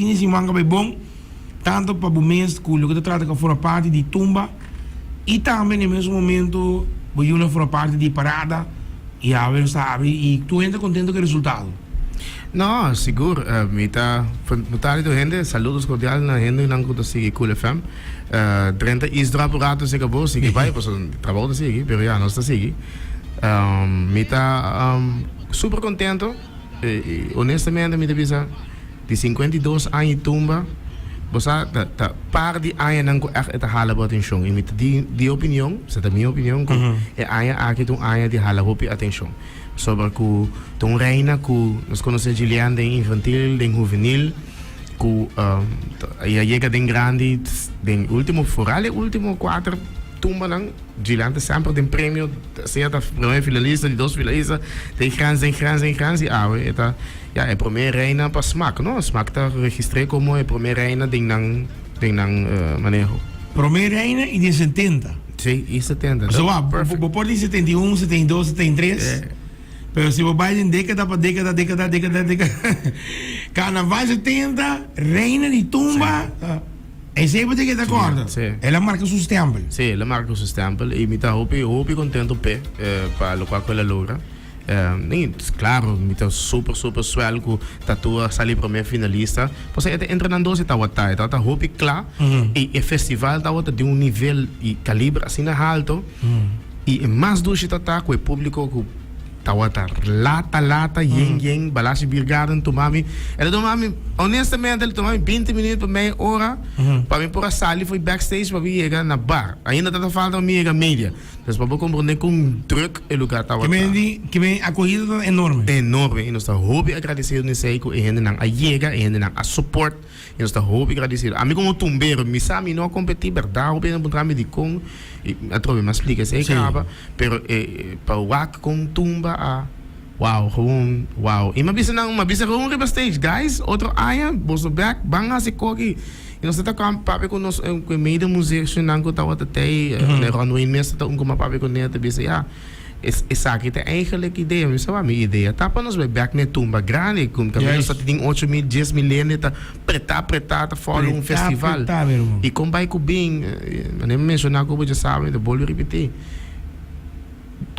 fin di siman a bai bon, tanto pa bo mes ku loke ta trata ku a forma parti di tumba i tambe na e mesun momento bo yunan a forma parti di parada i awe nos ta habri i tur hende ta kontento ku e resultado. No, sigur. Mi ta nota di tur hende. Saludos cordial na hendenan ku ta sigui Cool FM. Drenta eavesdrop un rato si acabó, sigui bai, pasobra trabou ta sigui, pero ya, nos ta sigui. Mi ta super contento, i honestamente mi ta bisa di 52 aña i tumba, bo sa ta ta par di añanan ku ègt e ta hala bo atenshon i mi ta di di opinion, esei ta mi opinion, ku e aña aki ta un aña di hala hopi atenshon. Sobra ku ta un reina ku nos konosé Julian den infantil, den huvenil, ku a yega den grandi, den ultimo, foral e ultimo kuater tumbanan, Julian ta semper den premio, sea ta prome finalista, di dos finalista, den grens, den grens, den grens, i awe e ta ya e prome reina pa Smaak, no? Smaak ta registr'é komo e prome reina den nan, den nan maneho. Prome reina i den setenta. Sí, i setenta. So wak, bo por di 71, 72, 73, pero si bo bai den dékada pa dékada, dékada, dékada, dékada, Karnaval 70, Reina di Tumba, esei bo tin ke ta kòrda. El a marka su stèmpel. Sí, el a marka su stèmpel i mi ta hopi, hopi kontento p'e, pa lokual ku el a logra. I klaro, mi ta super, super swèl ku Tattoo a sali promé finalista. Pasobra e ta entre nan dos e tabata, e tabata hopi kla i e festival tabata di un nivel i kaliber asina halto. I e mas dushi ta ta ku e públiko ku tabata lata lata, yen yen, Balashi Beer Garden tuma mi, el a tuma mi, honestamente el a tuma mi binti minüt pa mei ora pa mi por a sali for di backstage pa mi yega na bar. Ainda tabata falta pa mi yega media. Pues pa bo comprende con druk e lugar tabata. Ke men di, ke men acogida ta enorme. Enorme y nos ta hopi agradecido n'esey cu e hendenan a yega, e hendenan a support y nos ta hopi agradecido. Ami como tumbero mi sa mi no a competi berdad hopi hende a puntra mi dicon y atrobe mi a splica esey caba pero e pa wak con tumba a wow gewoon wow y mi a bisa nan mi a bisa gewoon riba stage guys otro aña boso bek ban haci koki. I nos ta ta papia ku nos ku e media musiciannan ku tabata tei, e Ron Wayne mes ta un ku m'a papia kuné ta bisa ya, esaki ta eigenlijk idea. Mi bisa wak mi idea ta pa nos bai bek na e tumba grandi ku kaminda nos ta tin 8000, 10000 hende ta pretá pretá ta follow un festival. I kon bai ku bin, manera mi menshoná ku bo dja sabi mi ta bolbe ripití,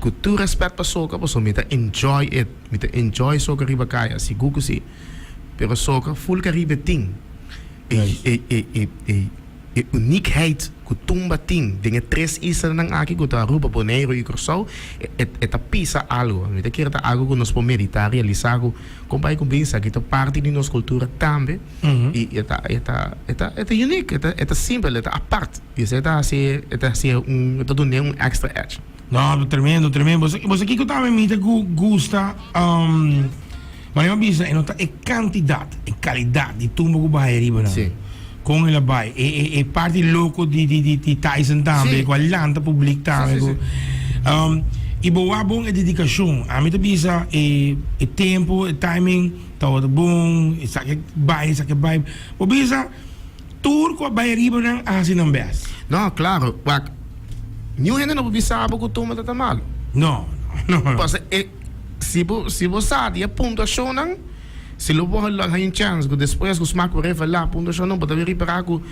ku tur rèspèt pa soca pasobra mi ta enjoy it, mi ta enjoy soca riba kaya, sigur ku si. Pero soca full Caribe tin e e e e e e uniekheid cu tumba tin den e tres islanan aki cu ta Aruba, Boneiru y Corsou e e e ta pisa algo. Mi ta kere ta algo cu nos por medita, realisa cu con bay cu bin esaki ta parti di nos cultura tambe y e ta e ta e ta e ta uniek, e ta e ta simpel, e ta apart y esey ta haci e ta haci un e ta dun'e un extra edge. No, tremendo, tremendo. Bo sa bo sa kico tambe mi ta gusta? Manera mi a bisa e no ta e cantidad, e calidad di tumba cu bai ariba nan. Sí. Con el a bai. E e e parti loco di di di di Tyson tambe, Sí. cu a lanta public tambe. Sí, sí, cu, y bo wak bon e dedicacion. Ami ta bisa e e tempo, e timing tabata bon, esaki a bai, esaki a bai. Bo bisa tur cu a bai ariba nan a haci nan best. No, claro. Wak, niun hende no por bisa bo cu tumba ta ta malo. No, no, no. Pasobra e. Si bo si bo sa di e puntuashonnan, si lo bo lo haña un chèns ku despues ku smak bo revelá puntuashonnan bo ta bin ripará ku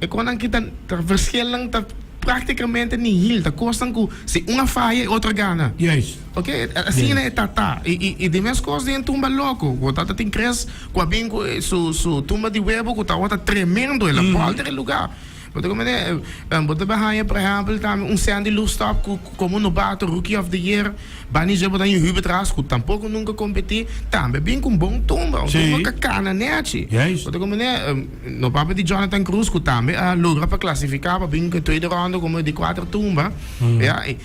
e konan ki ta ta verschilnan ta práktikamente nihil, ta kosnan ku si un a faya e otro a gana. Juist. Oke, asina e ta ta. I i i di mes kos den tumba loko, ku ta ta tin Chris ku a bin ku su su tumba di webo ku tabata tremendo, el a bòlter e lugá. Bo ta komprende? Bo ta bin haña por ehèmpel tambe un Sandy Loefstop ku komo nobato Rookie of the Year. Bani dje bo ta haña Hubert Ras ku tampoko nunka kompetí, tambe bin ku un bon tumba, un tumba ka kana nèchi. Bo ta komprende? No papia di Jonathan Cruz ku tambe a logra pa klasifiká pa bin ku e tweede ronde komo e di kuater tumba. Ya, i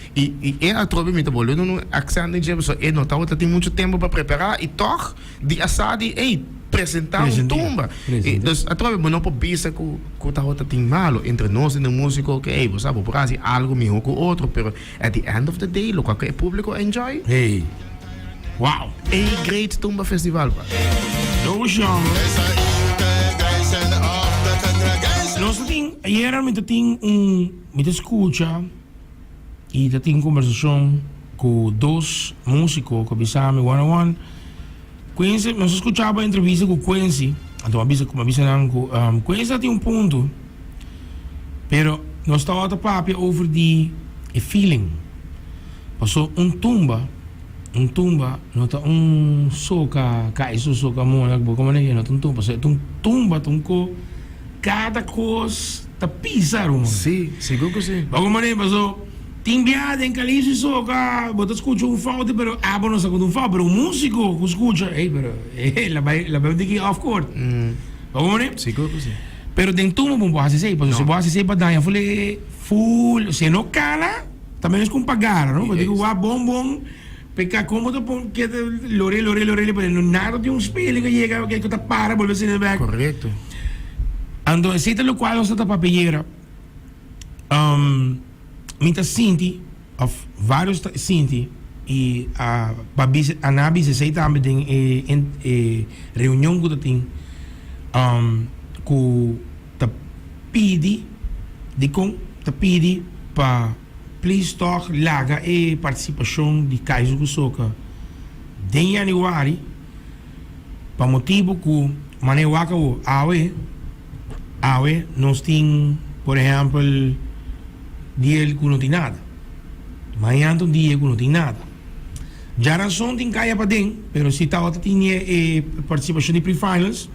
i e atrobe mi ta bolbe duna un aksènt den dje pasobra e no tabata tin muchu tempu pa prepará i tòg di a sa di ey presentá un tumba. I dus atrobe bo no por bisa ku ku tabata tin malo entre nos den e músiko ku ey bo sa bo por hasi algu mihó ku otro pero at the end of the day lokual ku e públiko enjoy. Hey. Wow. Ey great tumba festival pa. Nos ta tin ayera mi ta tin un mi ta skucha i ta tin kombersashon ku dos músiko ku a bisa mi one on one. Quincy, nos a skuchaba entrevista ku Quincy. Anto a bisa, a bisa nan ku um, ku esa tin un punto, pero nos tabata papia over di e feeling. Paso un tumba, un tumba no ta un soca kaiso, soca mona, bo como no ta un tumba, paso un tumba ta un ko cada cos ta pisa ruman. Sí, sigur ku sí. Bo como paso tin biaha den Kaliso y soca bo ta scucha un fout pero abo no sa cu ta un fout, pero un musico cu scucha, ey pero la bay la bay un tiki off court. Bo como Sigur ku sí. Pero den tumba bo no por haci esey, pasobra si bo haci esey bo a daña full e full, si e no cana. Ta menos ku un pagara, no? Bo tin ku wak bon bon peka kon bo ta pon keda lore lore lore pero no nada tin un speling a yega ke ku ta para bolbe sende bek. Korekto. Anto esei ta lokual nos ta ta papia yera. Mi ta sinti òf vários ta sinti i a pa bisa a nan a bisa esei tambe den e e reunion ku ta tin ku ta pidi dikon ta pidi pa please tòg laga e partisipashon di Kaiser ku Soka den yanüari pa motibu ku manera wak awo awe awe nos tin por ehèmpel dia ku no tin nada mañana ta un dia ku no tin nada djarason tin kaya paden pero si tabata tin e partisipashon di pre-finals.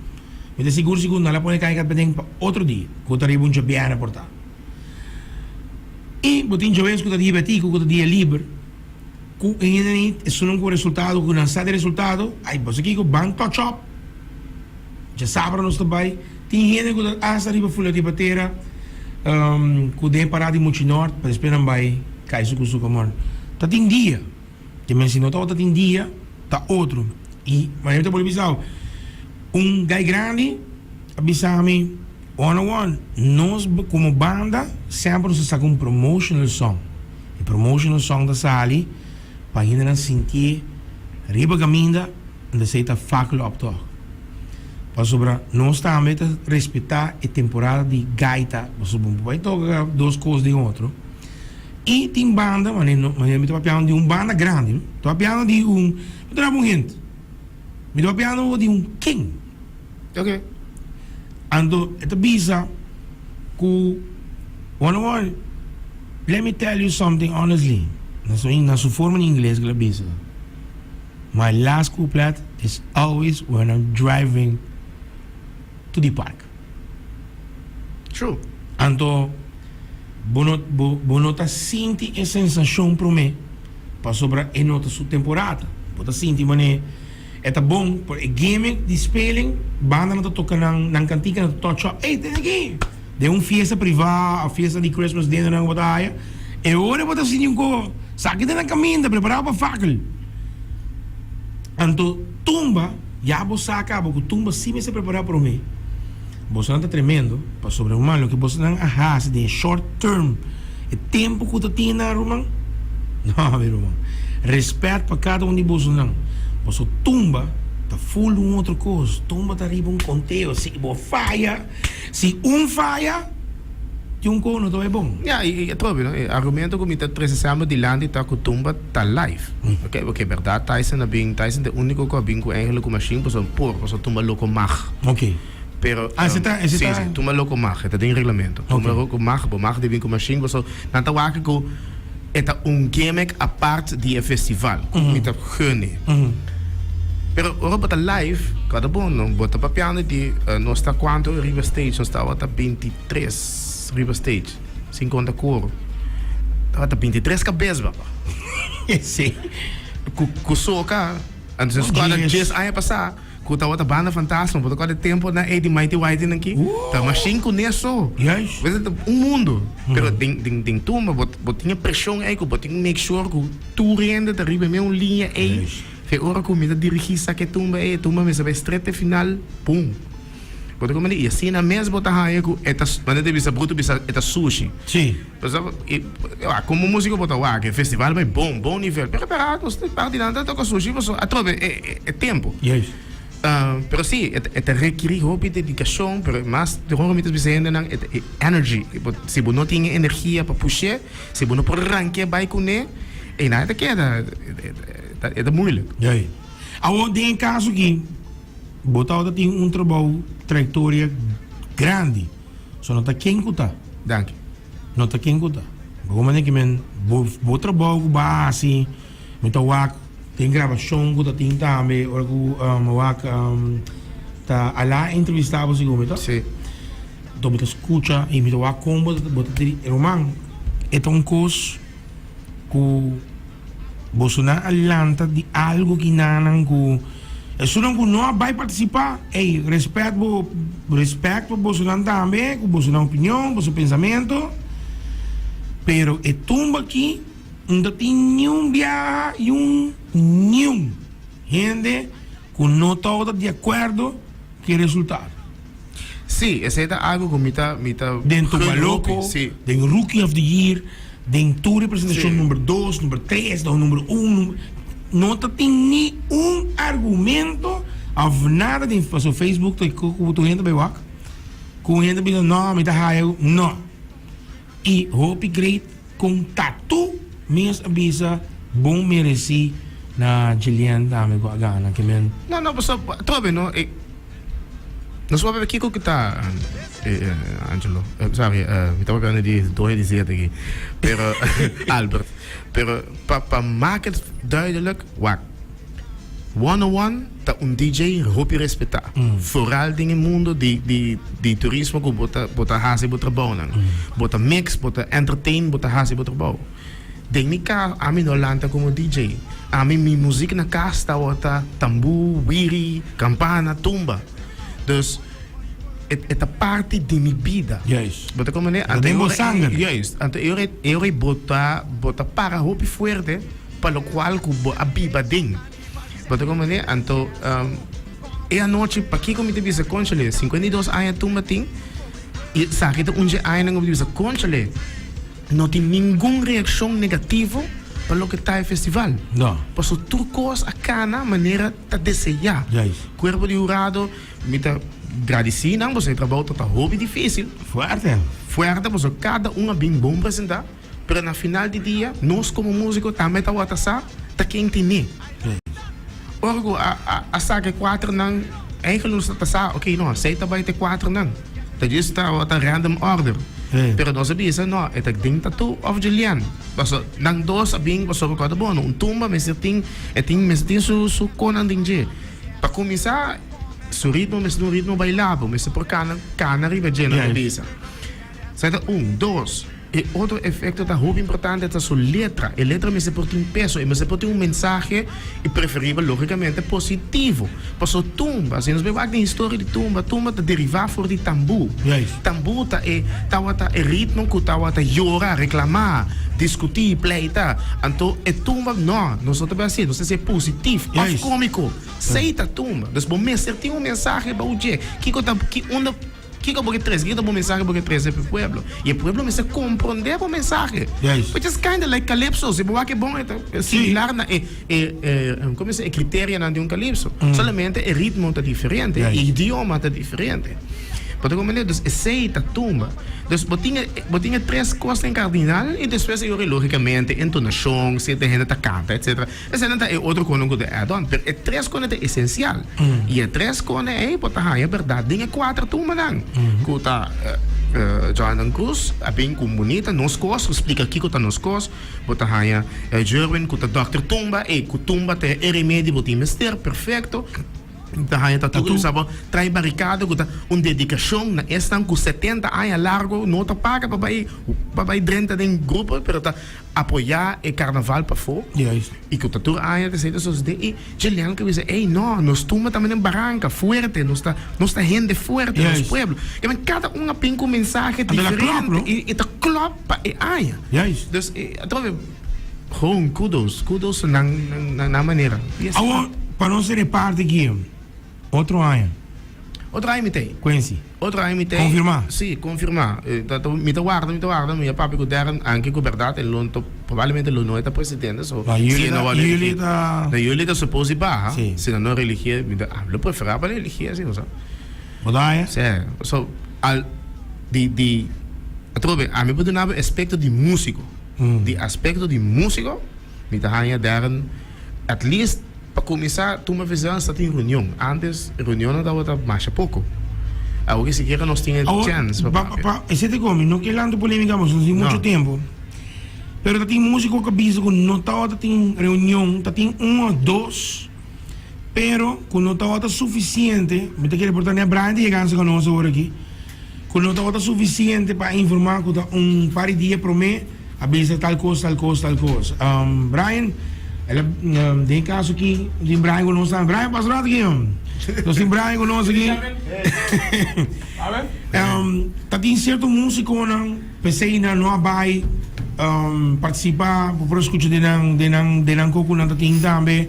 Mi ta sigur sigur nan la pone kai kat paden pa otro dia ku ta riba un djabièrnè por ta. I bo tin djawes ku ta dia batiku ku ta dia liber ku e hende ni esunnan ku resultado ku nan sa di resultado ai boso kiko ban touch up djasabra nos ta bai tin hende ku ta asta riba fula riba tera ku den parada di Mochi Nort pa despues nan bai kai su ku su kamor ta tin dia. Te men si no tabata tin dia ta otro. I manera mi ta por bisa bo, un guy grandi a bisa mi one on one, nos como banda semper nos ta saca un promotional song. E promotional song ta sali pa hendenan sintié riba caminda en esey ta fakkel op tog. Pasobra nos tambe ta respeta e temporada di gaita, pasobra bo no por bay toca dos cos den otro. I tin banda, manera mi ta papiando di un banda grandi, mi ta papiando di un, mi ta daba un hint, mi ta papiando di un king. Ok. Anto e ta bisa ku, one one, let me tell you something honestly, na su, na su forma di ingles ku el a bisa, my last couplet is always when I'm driving to the park. True. Anto bo no bo bo no ta sinti e sensashon promé pasobra e no ta su temporada. Bo ta sinti manera e ta bon pero e gimmick di speling bandanan ta toka nan nan kantika nan ta touch up ey tene aki den un fiesta privá of fiesta di Christmas dinner nan bo ta haya e ora bo ta sinti un ko saki den nan kaminda prepará pa fakkel. Anto tumba ya bo sa kaba ku tumba si mester prepará promé. Bosonan ta tremendo, pasobra ruman loke bosonan a hasi den e short term, e tempu ku ta tin nan ruman, no mi ruman, respet pa kada un di bosonan, boso tumba ta full un otro kos, tumba ta riba un konteo, si bo faya, si un faya, tin un kos no ta bai bon. Ya, i atrobe no, e argumento ku mi ta trese semper dilanti ta ku tumba ta live. Ok, oke, bèrdat Tyson a bin, Tyson ta e úniko ku a bin ku eigenlijk ku mashin pasobra por, pasobra tumba loko mag. Ok. Pero, Ah, ese ta, ese sí, ta. sí, tumba loko mag, e ta den reglamento. Tumba Ok. loko mag, bo mag di bin ku mashin, pasobra nan ta wak ku e ta un gimmick apart di e festival, ku mi ta gun e. Pero ora bo ta live, ku ta bon no, bo ta papiando di nos ta kuantu riba stage, nos tabata 23 riba stage, sin konta koro. Tabata 23 kabes baba. Sí. Ku ku soka, anto nos Oh, kòrda jeez. djes aña pasá ku tabata Banda Fantasma, bo ta kòrda e temponan ei di Mighty Whitey nan ki? Ta mashin kuné so. Juist. Bo ta un mundo. Pero den den den tumba bo bo tin e preshon ei ku bo tin make sure ku tur hende ta riba e meun liña ei. Juist. Fe ora ku mi ta dirigí sa ke tumba ei, e tumba mester bai stret te final, pum. Bo ta komprendé? I asina mes bo ta haña ku e ta, manera ta bisa brutu bisa, e ta sushi. Sí. Pasobra, i, wak, komo músiko bo ta wak, e festival bai bon, bon nivel, pero pera nos ta parti nan ta toka sushi pasobra atrobe e, e, e tempu. Juist. Pero sí, e ta, e ta rekirí hopi dedikashon, pero mas di hopi mi ta bisa hendenan, e ta e energy. Bo, si bo no tin e energia pa push'é, si bo no por rank'é bai kuné, einan e ta keda. E ta moeilijk. Jai. Awor den e kaso aki, Bo tabata tin un trabou trayectoria grandi. So no ta ken ku ta. Danki. No ta ken ku ta. Bo manera ki men bo bo trabou ku bo a hasi mi ta wak den grabashon ku ta tin tambe ora ku mi wak ta Ala a entrevista bo segun mi to. Si. Anto mi ta skucha i mi ta wak kon bo ta bo ta diri ruman e ta un kos ku. Bosonan a lanta di algo ki nanan ku esunnan ku no a bai partisipá, ey, respèt bo, respèt pa bosonan tambe ku bosonan opinion, boso pensamentu, pero e tumba aki no ta tin niun biaha i un niun hende ku no tabata di akuerdo ku e resultado. Sí, esei ta algo ku mi ta, mi ta Den Tumba gun hopi, Loko, sí. den Rookie of the Year, den tur representashon Sí. number dos, number tres, dan number un, number, no ta tin ni un argumento of nada den, pasobra Facebook ta ku ku tur hende bai wak, ku un hende bisa no mi ta haya, no. I hopi great kon Tatu mes a bisa bon mereci na Jillian tambe ku a gana ke men. No no pasobra atrobe no e nos papia kiko ku ta Angelo sorry mi ta papiando di dos di siete aki pero Albert pero pa pa make het duidelijk wak One on One ta un DJ hopi respetá. Vooral den e mundo di di di turismo ku bo ta bo ta hasi bo trabounan. Bo ta mix, bo ta entertain, bo ta hasi bo trabou. Den mi kas ami no lanta komo DJ. Ami mi muzik na kas tabata tambú, wiri, kampana, tumba. Dus e e ta parti di mi bida. Juist. Bo ta komprendé? Ta den bo sanger. Juist. Anto e ora e ora bo ta bo ta para hopi fuerte. Pa locual cu bo a biba den. Bo ta comprende? Anto, e anochi, pakico mi ta bisa conchale? 52 aña tumba tin, y esaki ta un dje añanan cu mi ta bisa conchale, no tin ningun reaccion negativo pa loke ta e festival. No. Pasobra tur cos a cana manera ta desea. Juist. Cuerpo di hurado, mi ta gradici nan, pasobra e trabou ta ta hopi dificil. Fuerte. Fuerte, pasobra cada un a bin bon presenta. Pero na final di dia, nos komo músiko tambe tabata sa ta ken tene. Ora ku a a saka e kuaternan, eigenlijk nos ta sa, oké, no, esei ta bai ta e kuaternan. Ta djis tabata random order. Pero nos a bisa, no, e ta den Tattoo òf Julian. Pasobra nan dos a bin pasobra ku a ta bon. Un tumba mester tin, e tin mester tin su su konan den dje. Pa kuminsá, su ritmo mester un ritmo bailabel, mester por kana kana riba dje, nan ta bisa. Esei ta un. Dos. E otro efecto ta hopi importante ta su letra. E letra mester por tin peso, e mester por tin un mensahe y preferibel logicamente positivo. Paso tumba, si nos bay wak den historia di tumba, tumba ta deriva for di tambu. Tambu ta e tawata e ritmo cu tawata yora, reclama, discuti, pleita. Anto e tumba no, nos no ta bay haci, nos ta haci positif of comico. Esey ta tumba. Dus bo mester tin un mensahe bou dje. Kico ta, ki unda. Kiko bo ke trese? Kiko ta bo mensahe bo ke trese pa e pueblo? I e pueblo mester komprondé bo mensahe. Which is kinda like calypso. Si bo wak e bon e ta similar na e e e komo se e kriterianan di un calypso. Solamente e ritmo ta diferente, e idioma ta diferente. Bo ta komprendé? Dus esei ta tumba. Dus bo tin e bo tin e tres kosnan kardinal i despues e yori logikamente entonashon, si e hende ta kanta etcetera. Eseinan ta e otro konan ku ta add on, pero e tres konan ta esensial. I e tres konan ei bo ta haña bèrdat den e kuater tumbanan ku ta Jonathan Cruz a bin ku un bunita nos kos, ku splika kiko ta nos kos. Bo ta haña Jerwin ku ta dòkter tumba, ei ku tumba ta e remedi bo tin mester, perfekto. Bo ta haña Tatu ku sa bo trae barikada ku ta un dedikashon na esnan ku setenta aña largo no ta paga pa bai pa bai drenta den grupo pero ta apoyá e karnaval pafó i ku ta tur aña ta esei ta sosodé i Julian ke bisa ey no nos tumba ta menen baranka fuerte nos ta nos ta hende fuerte nos pueblo ke men kada un a bin ku mensahe diferente i ta klòp pa e aña dus atrobe gewoon kudos kudos nan nan manera. Awor pa nos reparti aki otro aña. Otro aña mi ta ei. Quincy. Otro aña mi ta ei. Confirmá. Sí, confirmá. Mi ta warda, mi ta warda, mi a papia ku Darren, anke ku bèrdat e lo no, probablemente lo no e ta presidente, so Na si juli e no ta, wòrdu juli eligí. ta. Na juli ta suppose di baha, Sí. si nan no religié, mi ta, ami lo preferá pa religié si, bo sa. Bo ta haña? Sí, so al di di atrobe ami por duna bo aspecto di músiko, di aspecto di músiko mi ta haña Darren at least. Pa kuminsá, Tumba Festival sa tin reunion. Antes reunionnan tabata masha poko. Awor ki sikiera nos tin e chèns pa papia. Pa esei ta komi, no ke lanta polémika pasobra nos tin muchu tempu. Pero ta tin músiko ku a bisa ku no tabata tin reunion, ta tin un òf dos, pero ku no tabata sufisiente. Mi ta kere por ta nè Brian ta yega ansa ku nos awor aki, ku no tabata sufisiente pa informá ku ta un par di dia promé. A bisa tal kos, tal kos, tal kos. Brian, el a, den e kaso aki, tin Brian ku nos tambe. Brian, pasa un rato aki, hom. Nos tin Brian ku nos aki. Ta tin sierto musikonan, p'esei nan no a bai partisipá. Bo por a skucha den nan, den nan, den nan koko nan ta tin tambe,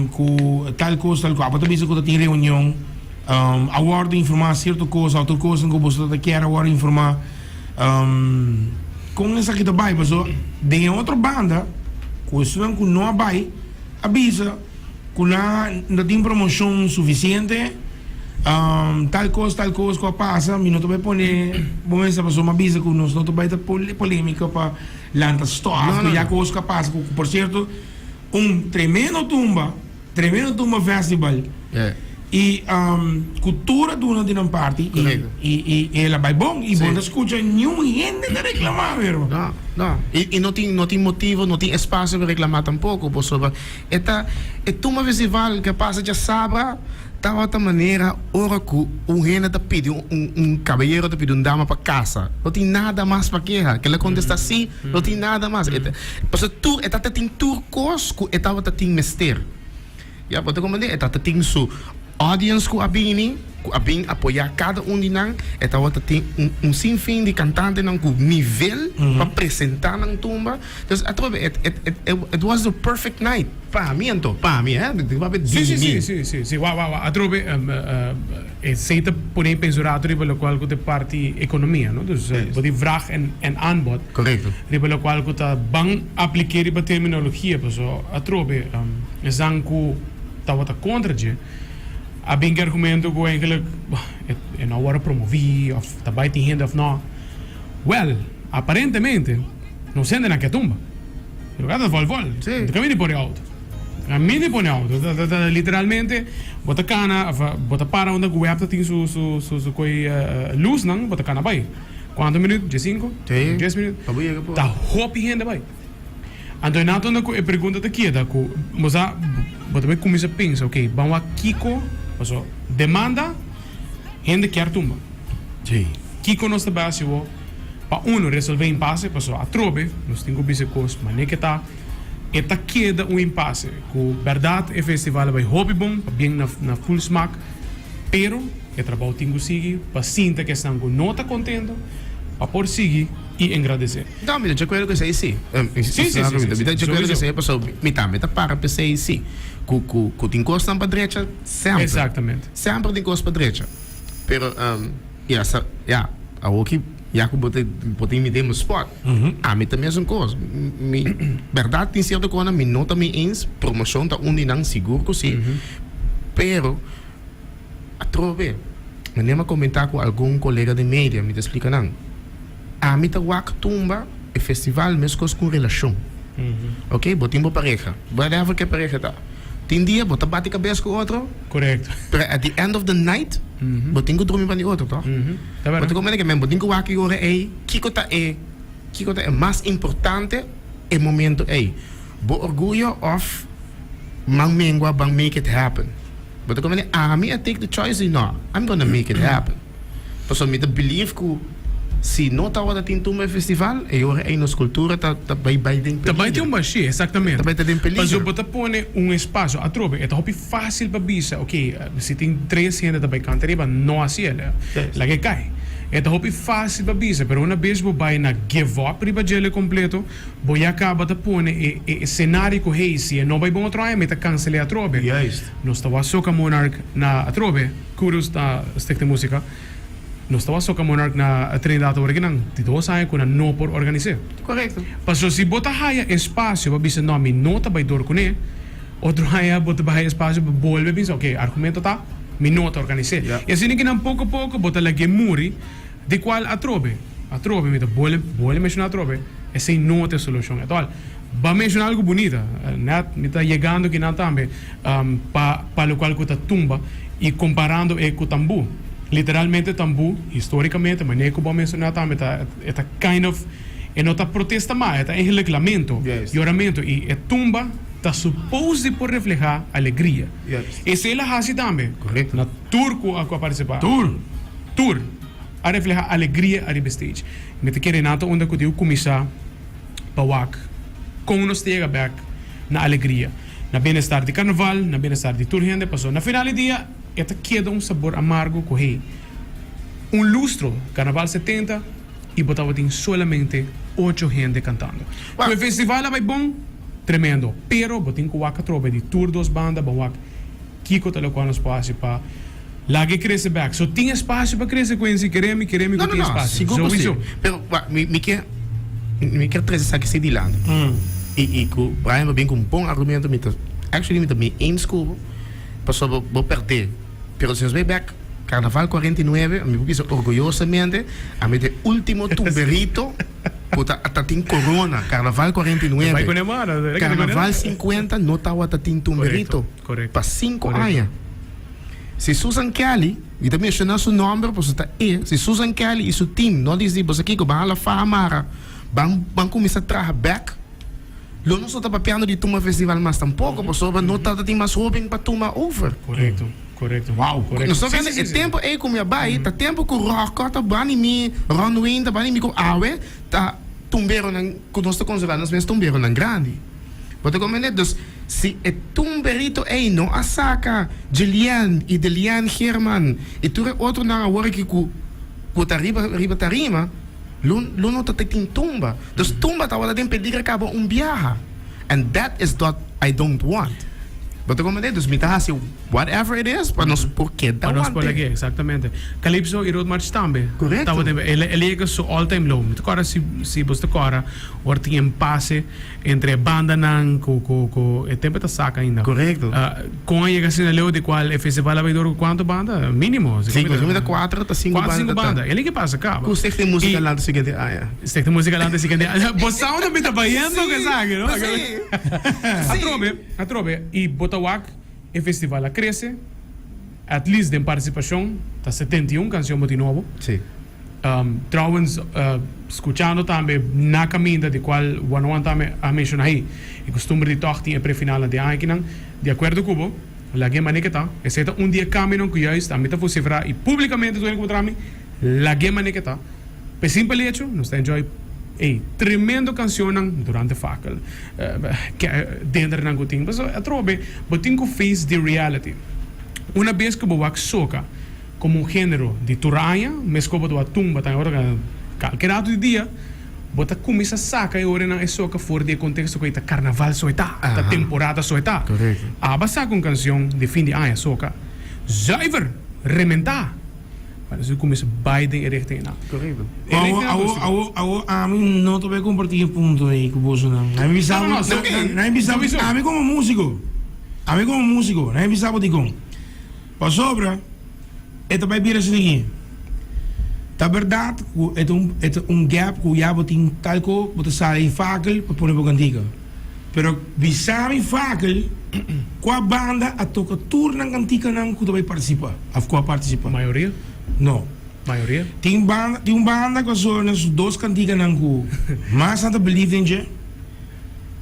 ku tal kos, tal kos. Abo ta bisa ku ta tin reunion, a wòrdu informá sierto kos, otro kosnan ku boso ta kier a wòrdu informá. Kon esaki ta bai? Pasobra den e otro banda, ku esunnan ku no a bai a bisa ku nan no tin promoshon sufisiente, tal kos, tal kos ku a pasa, mi no ta bai pone bo mesa pasobra mi a bisa ku nos no ta bai ta polémika pa lanta stòf ku ya kos ku a pasa, ku por sierto un tremendo tumba. Tremendo Tumba Festival. Y cu tur a duna di nan parti y y el a bay bon y bo no ta scucha niun hende ta reclama pero. No, no. Y y no tin no tin motivo, no tin espacio pa reclama tampoco pasobra e ta e Tumba Festival ke pasa djasabra tabata manera ora cu un hende ta pidi un un caballero ta pidi un dama pa casa. No tin nada mas pa keha. Kila contesta si, no tin nada mas. E ta pasobra tur e tabata tin tur kos ku e tabata tin mester. Ya, bo ta komprendé? E tabata tin su audience ku a bini, ku a bin apoyá kada un di nan. E tabata tin un un sinfin di kantantenan ku nivel pa presentá nan tumba. Entonces, atrobe, it it it it was the perfect night pa mi anto, pa mi, eh, mi ta papia di Sí, sí, mi. sí, sí, sí, sí. Wou, wou, wou. Atrobe, esei ta pone pensa un rato riba lokual ku ta e parti ekonomia, no? Dus, bo tin vraag en en aanbod. Korekto. Riba lokual ku ta ban aplik'é riba terminologia, paso atrobe esnan ku tabata kontra dje a bin ku e argumento ku eigenlijk e no a wòrdu promoví òf ta bai tin hende òf no. Wèl, aparentemente nos hendenan ke tumba. E lugar ta vòl vòl. Sí. No ta kaminda di pone outo. Kaminda di pone outo. Ta ta ta literalmente bo ta kana òf bo ta para unda ku wèp ta tin su su su koi lusnan bo ta kana bai. Cuanto minuut? Diescinco? Sí. Dies minuut? Pa bo yega por. Ta hopi hende bai. Anto e nato unda cu e pregunta ta keda cu bo sa bo ta bai cuminsa pensa ok ban wak kico paso demanda hende kier tumba. Sí. Kico nos ta bai haci awor pa uno resolve impasse paso atrobe nos tin cu bisa e cos mane ke ta e ta keda un impasse cu berdad e festival a bai hopi bon pa bien na na full smaak pero E trabou tin ku sigui pa sinta ku esnan ku no ta kontento pa por sigui i engradesé. No, mi ta djakuerdo ku esei si. Sí, sí, sí, sí, Mi ta djakuerdo ku sowieso. esei pasobra mi tambe ta para pa esei si. Ku, ku, ku tin kosnan pa drecha semper. Exactamente. Semper tin kos pa drecha. Pero, ya sa, ya, awoki ya ku bo ta, bo ta imita mi spot. Ami ta mesun kos. Mi, bèrdat tin sierto kosnan mi no ta mi eens, promoshon ta un di nan sigur ku si. Pero. Atrobe, manera mi a komentá ku algun kolega den media, mi ta splika nan, ami ta wak tumba e festival meskos ku un relashon. Oke, bo tin bo pareha, whatever ku e pareha ta. Tin dia bo ta bati kabes ku otro, Korekto. pero at the end of the night, bo tin ku drumi banda di otro, tòg? Ta Bo bèrdat. ta komprende ke men bo tin ku wak e ora ei, kiko ta e, kiko ta e mas importante e momento ei? Bo orguyo òf man mengua ban make it happen? Bo ta komende ami a take the choice di no, I'm gonna make it happen. Pasobra mi ta believe ku si no tabata tin tumba e festival, e ora ei nos kultura ta ta bai bai den Ta bai peligro. tin un bashí, exactamente. Ta bai ta den peligro. Pasobra bo ta pone un espacio, atrobe e ta hopi fácil pa bisa, ok, si tin tres hende ta bai kanta riba, no hasi el, laga e kai. E ta hopi fácil pa bisa, pero una bes bo bai na give up riba djele completo, Bo ya caba ta pone e e escenario cu hey si e no bay bon otro aña mi ta cancele atrobe. Juist. Nos ta wak Soca Monarch na atrobe, kudos na Stichting Musica, nos ta wak Soca Monarch na Trinidad awor akinan di dos aña cu nan no por organise. Correcto. Pasobra si bo ta haya espacio pa bisa no mi no ta bay door cune, otro aña bo ta bay haya espacio pa bolbe bisa ok argumento ta mi no ta organise. Ja. Y asina kinan poco poco bo ta lag'e muri di cual atrobe, atrobe mi ta bolbe bolbe menciona atrobe, Esei no ta e solushon at all. Bo a menciona algo bunita, net mi ta yegando kinan tambe, pa pa locual cu ta tumba y comparando e cu tambu. Literalmente tambu, historicamente, manera cu bo a menciona tambe ta e ta kind of, e no ta protesta mas, e ta eigenlijk lamento, yoramento y e tumba ta suppose di por refleha alegria. Esey la haci tambe na tur cu a participa. Tur! Tur a refleha alegria ariba e stage. Mi ta kere nan ta unda cu tin cu cuminsa. Pa wak kon nos ta yega bek na alegria, na bienestar di karnaval, na bienestar di tur hende, pasobra na final di dia e ta keda un sabor amargo ku hey, un lustro, karnaval 70 i bo tabatin solamente ocho hende kantando. Ku e festival a bai bon, tremendo, pero bo tin ku wak atrobe di tur dos banda, bo wak. Kiko ta lokual nos por hasi pa laga e krese bek? So tin espasio pa krese Quincy? Kere mi, kere mi ku No, no, tin no, espasio. sigur ku si. Sowieso. Pero wak, mi, mi ke, mi ke trese esaki si dilanti. I, i ku Brian bo bin ku un bon argumento, mi ta, actually mi ta mee eens ku bo, pasobra bo pèrdè. Pero si nos bai bek Carnaval 49, mi por bisa orguyosamente, ami ta e ultimo tumberito ku ta ta tin corona, Carnaval 49. Carnaval 50 no tawata tin tumberito pa sinku aña. Si Susan Kelly, mi ta menshoná su nòmber pasobra ta e, si Susan Kelly i su team no disi boso kiko ban hala faha mara, ban ban kuminsá traha bèk, lo nos no ta papiando di tuma festival mas tampoco, pasobra no ta tin mas hoben pa tuma over. Correcto, correcto. Wow. Correcto. Nos ta Sí, wende sí, e sí, sí. tempo ey cu mi a bay, ta tempo cu Rocco ta bani mi, Ron Wayne ta bani mi cu awe ta tumberonan cu nos ta considera nos mes tumberonan grandi. Bo ta comprende? Dus si e tumberito ey no a saca Julian y Delian Geerman y tur e otronan awor aki cu cu ta riba riba tarima, Lo lo no ta tin tumba. Dus tumba tabata den peligro caba un biaha. And that is what I don't want. Bo ta comprende? Dus mi ta haci whatever it is pa nos por keda Pa nos por wante. lag'é, exactamente. Calypso y Road March tambe. Correcto. Tabata den, el el yega su all time low. Mi ta corda si si bo ta corda ora tin empase entre e bandanan cu cu cu e tempo ta saca ainda. Correcto. Con a yega asina leu di cual e festival a bay dor cu cuanto banda? Minimo. Cinco, si mi ta cuatro ta cinco Cuatro, banda cinco ta. banda. E ke pasa caba. Cu Stichting Musica Y Lanta siguiente aña. Stichting Musica Lanta siguiente aña. Bo sa unda mi ta bayendo cu esaki, no? Sí. Atrobe, atrobe. Y bo ta wak e festival a crece, at least den participacion, ta 71 cancion bo tin nobo. Sí. Trouwens, scuchando tambe na caminda di cual Wanoan tambe a menciona ahi, e costumber di tog tin e prefinalnan di añakinan, di acuerdo cu bo, lag'e mane ke ta, esey ta un di e cambionan cu juist ami ta vocifera y publicamente tur hende cu bo tra mi, lag'e mane ke ta, p'e simpel hecho, nos ta enjoy ey tremendo cancionnan durante fakkel, dendernan cu tin, pasobra atrobe bo tin cu face the reality, una bes cu bo wak soca. Komo un género di tur aña, meskos bo ta wak tumba ta ora kalke ratu di dia, bo ta kuminsá saka e orenan e soka for di e konteksto ku ei ta karnaval so e ta, ta temporada so e ta. Aba saka un kansion di fin di aña soka zuiver, rementá, pa nos kuminsá bai den e richting einan. E Awo, richting awo, akoústiko. awo, awo, ami no ta bai kompartí e punto ei ku bosonan. Nan bisa No, bo, no, no, nan, nan bisa bo, sowieso. ami komo músiko, ami komo músiko, nan bisa bo dikon. Pasobra e ta bai bira asina. Ta bèrdat ku e ta un e ta un gap ku ya bo tin tal ko bo ta sali fakel pa pone bo kantika. Pero bisa mi fakel kua banda a toka tur nan kantikanan ku ta bai partisipa òf ku a partisipa? Mayoria? No. Mayoria? Tin banda tin un banda ku a sona su dos kantikanan ku mas nan ta believe den dje.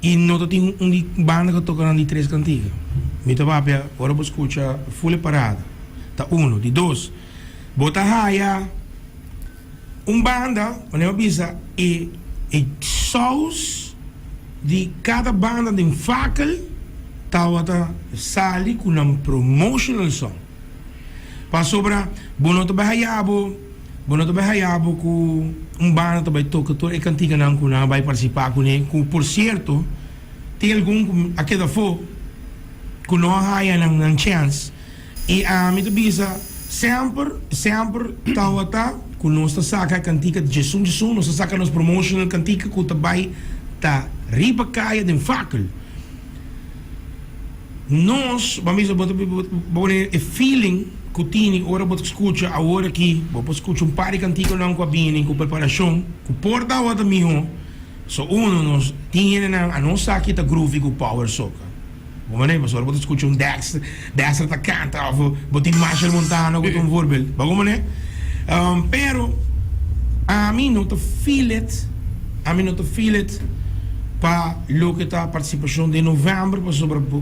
I no ta tin un di banda ku toka nan di tres kantiga. Mi ta papia ora bo skucha ful e parada. Ta uno. Di dos, bo ta haya un banda, manera bo bisa e e saus di kada banda den fakel tabata sali ku nan promotional song. Pasobra bo no ta bai haya bo. Bo no ta bai haya bo ku un banda ta bai toka tur e kantikanan ku nan a bai partisipá kuné, ku por sierto tin algun ku a keda afó ku no a haya nan nan chèns. I ami ta bisa semper, semper tawata ku nos ta saka e kantika djesun djesun, nos ta saka nos promotional kantika ku ta bai ta riba kaya den fakel. Nos, bo a bisa bo ta bo pone e feeling ku tini ora bo ta skucha awor aki, bo por skucha un par di kantikonan ku a bini ku preparashon, ku por ta awor ta mihó, So uno nos tin hendenan a no sa ki ta groovy ku power soca. Bo manera pasobra bo ta skucha un Dexter, Dexter ta kanta of bo tin Machel Montano ku ta un voorbeeld. Bo komo ne? Pero ami no ta feel it, ami no ta feel it pa loke ta partisipashon den november pasobra bo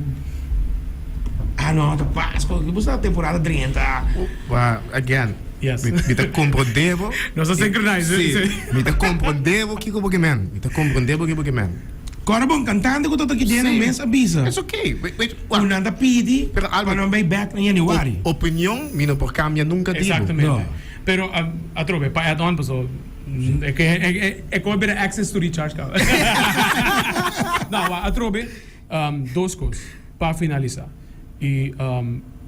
ah no ta Pasco, bo sa temporada drenta. Wa again. Yes. Mi, mi ta comprende bo. Nos ta synchronize. Sí. Mi ta comprende bo kiko bo ke men. Mi ta comprende bo kiko bo ke men. Kòrda bon, kantante ku ta ta kidé nan mes a bisa. It's okay. Wait, wait, Ku nan ta pidi Pero pa Albert, nan bai bèk na yanüari. opinion mi no por kambia nunka di bo. Exactamente. No. Pero atrobe, pa add on paso e ke e e koe bira access to recharge kaba. No, wa atrobe dos kos pa finalisa. I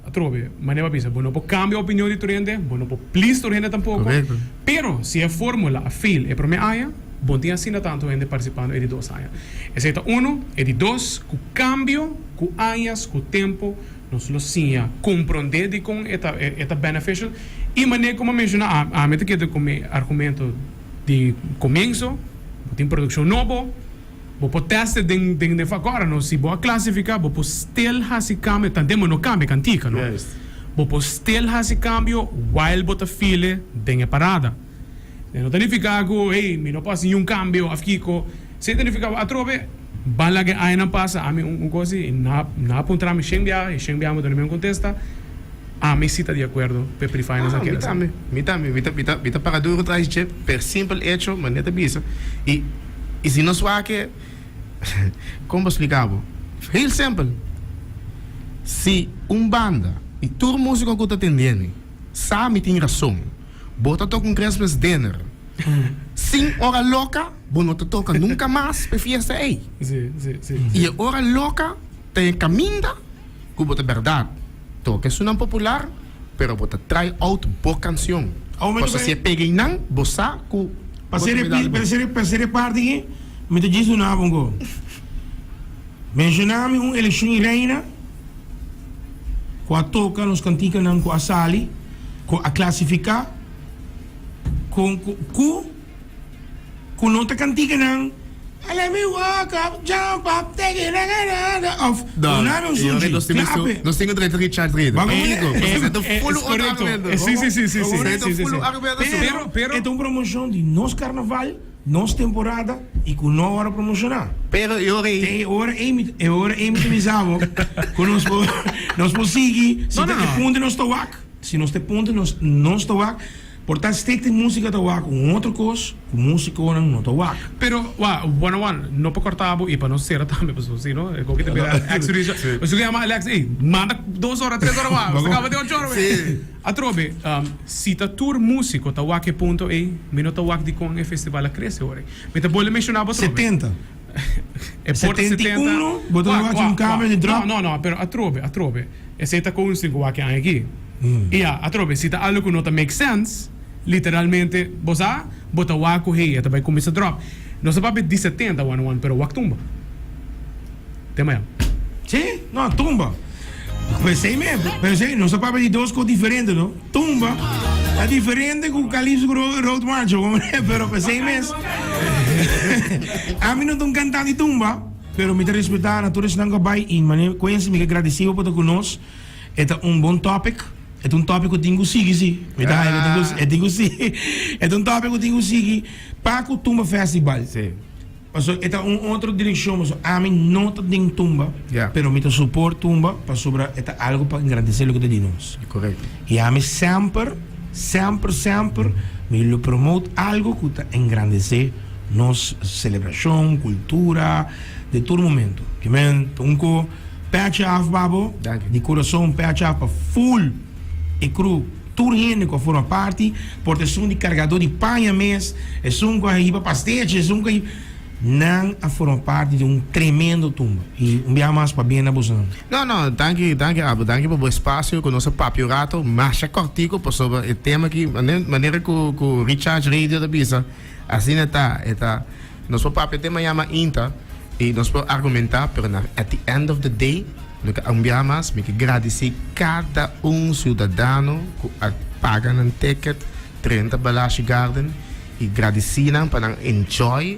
atrobe, manera bo a bisa, bo no por kambia opinion di tur hende, bo no por please tur hende tampoko. Korekto. Pero si e formula a fail e promé aña, bo no tin asina tantu hende partisipando e di dos aña. Esei ta unu. E di dos, ku kambio, ku añas, ku tempu, nos lo siña komprondé dikon e ta e ta beneficial. I manera ku mi a menshoná, ami ta keda ku mi argumento di komienso, bo tin produkshon nobo, Bo por test e den den den vak. Ora no, si bo a clasifica, bo por still haci cambio, tanten bo no cambia e cantica, no. Bo por still haci cambio while bo ta feel e den e parada. E no ta nifica cu, hey, mi no por haci niun cambio of kico. Si ta nifica bo atrobe, ban laga e añanan pasa. Ami un un cos di, na na a puntra mi shen biaha y shen biaha mi duna mi un contesta. Ami si ta di acuerdo p'e pre-finals Ah, a mi keda asina. tambe, mi tambe, mi ta mi ta mi ta para duro tras dje per simpel hecho, manera ta bisa. Y y si nos wak e, kon bo splika bo? Heel simpel, si un banda y tur musico cu ta tendemi sa mi tin rason, bo ta toca un Christmas dinner sin ora loca, bo no ta toca nunca mas p'e fiesta ey. Sí, sí, sí. Y e ora loca ta e caminda cu bo ta berdad. Toca esunnan popular, pero bo ta try out bo cancion. Pasobra si e pega einan, bo sa cu Pa bo ta ser bay dal pa bo. ser pa ser e parti aki, mi ta djis duna bo un go. Menciona mi un eleccion y reina cu a toca nos canticanan cu a sali, cu a clasifica, cu cu. Ku no ta kantiganan Let me walk up, jump up, take it na na na of No, duna mi un y ahora sushi, nos tin klape. visto, nos tin que traer Richard Reed. Ba- Pakico? Eh, Pasobra ta eh, full es correcto. argumento. Eh, sí, sí, sí, sí, sí, Pasobra ta sí, sí, full sí. argumento. Pero, pero, E ta un promocion di nos carnaval, nos temporada y cu no ora promociona. Pero y ora E ora ey mi, e ora ey mi ta bisa bo cu nos por, nos por sigui, si No, ta no, e no. punto nos ta wak, si nos ta e punto nos, nos ta wak. Por ta stick den musica ta wak un otro cos cu musiconan no ta wak. Pero wa, one on one, no pa corta bo y pa no cera tambe pasobra si no e koki ta bira ex Richard. Pasobra yama Alex, ey, manda dos ora, tres ora wa, nos ta caba den ocho ora. Atrobe, si ta tur musico ta wak e punto ey, mi no ta wak dicon e festival a crece ora ey. Mi ta bolbe menciona bo atrobe. 70. E por ta 71, 70. bo ta Wak, wak un wak, cambio wak. di drop. No, no, no, pero atrobe, atrobe. Esey ta con sin cu wak e aña aki. I ya, atrobe, si ta algo ku no ta make sense, literalmente, bo sa, bo ta wak ku hey, e ta bai kuminsá drop. Nos ta papia di 70 one one, pero wak tumba. Te mañana. Sí, no, tumba. P'esei mes, p'esei nos ta papia di dos kos diferente, no? Tumba ta diferente ku Calypso ku Road March, pero p'esei mes, ami no ta un kantante di tumba, pero mi ta respetá na tur esnan ku a bai i manera Quincy mi ke gradisí bo pa ta ku nos. E ta un bon topic. E ta un topic ku tin ku sigui si. Mi ta haña ku tin ku e tin ku sigui. E ta un topic ku tin ku sigui pa ku Tumba Festival. Sí. Pasobra e ta un otro direkshon pasobra ami no ta den tumba, Ya. pero mi ta support tumba pasobra e ta algu pa engrandesé loke ta di nos. Korekto. I ami semper, semper, semper mi lo promote algu ku ta engrandesé nos selebrashon, kultura, den tur momento. Ke men ta un ko. Pèchi af pa bo, di kurason pèchi af pa ful e kru, tur hende ku a forma parti, por ta esun di kargadó di paña mes, esun ku a hiba pastechi, esun ku a hiba, nan a forma parti di un tremendo tumba. I un biaha mas pabien na bosonan. No, no, danki, danki Abo, danki pa bo espasio ku nos a papia un rato, masha kòrtiku pasobra e tema aki, manera ku ku Recharge Radio ta bisa, asina ta, e ta. Nos por papia te mañana mainta y nos por argumenta pero na at the end of the day lo ke un biaha mas mi ke gradici cada un ciudadano cu a paga nan ticket drenta Balashi Garden y gradici nan pa nan enjoy.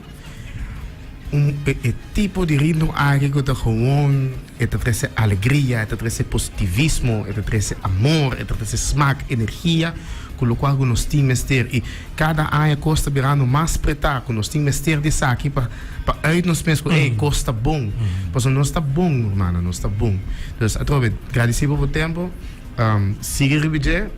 Un e tipo di ritmo aki ku ta gewoon e ta trese alegria, e ta trese positivismo, e ta trese amor, e ta trese smak, energia ku lokual ku nos tin mester. I kada aña kos ta birando mas pretá ku nos tin mester di esaki pa pa uit nos mes ku ey kos ta bon. Pasobra nos ta bon rumannan, nos ta bon. Dus atrobe gradisí bo bo tempo, sigui riba dje.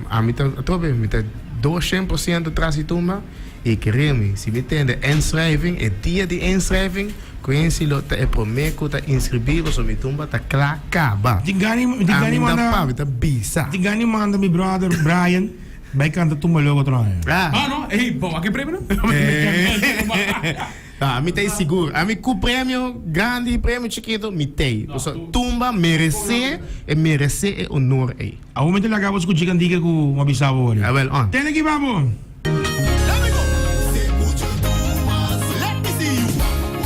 Ami ta atrobe mi ta 200% tras di tumba. I kere mi, si mi tende inschrijving, e dia di inschrijving, Quincy lo ta e prome ku ta inskribí pasobra mi tumba ta kla kaba. Tin gani, tin gani Ami ta manda, pa, mi ta bisa. tin gani manda mi brother Brian bai kanta tumba loko otro aña. Ah. Ah no, ey, bo a ke premio no? No, ami ta sigur. Ami ku premio grandi, premio chikito, mi t'ei. Pasobra tumba meresé, e meresé e honor ei. Awor mi ta laga bo skucha e kantika ku mi a bisa bo ora. Awel, on. Tene ki babo!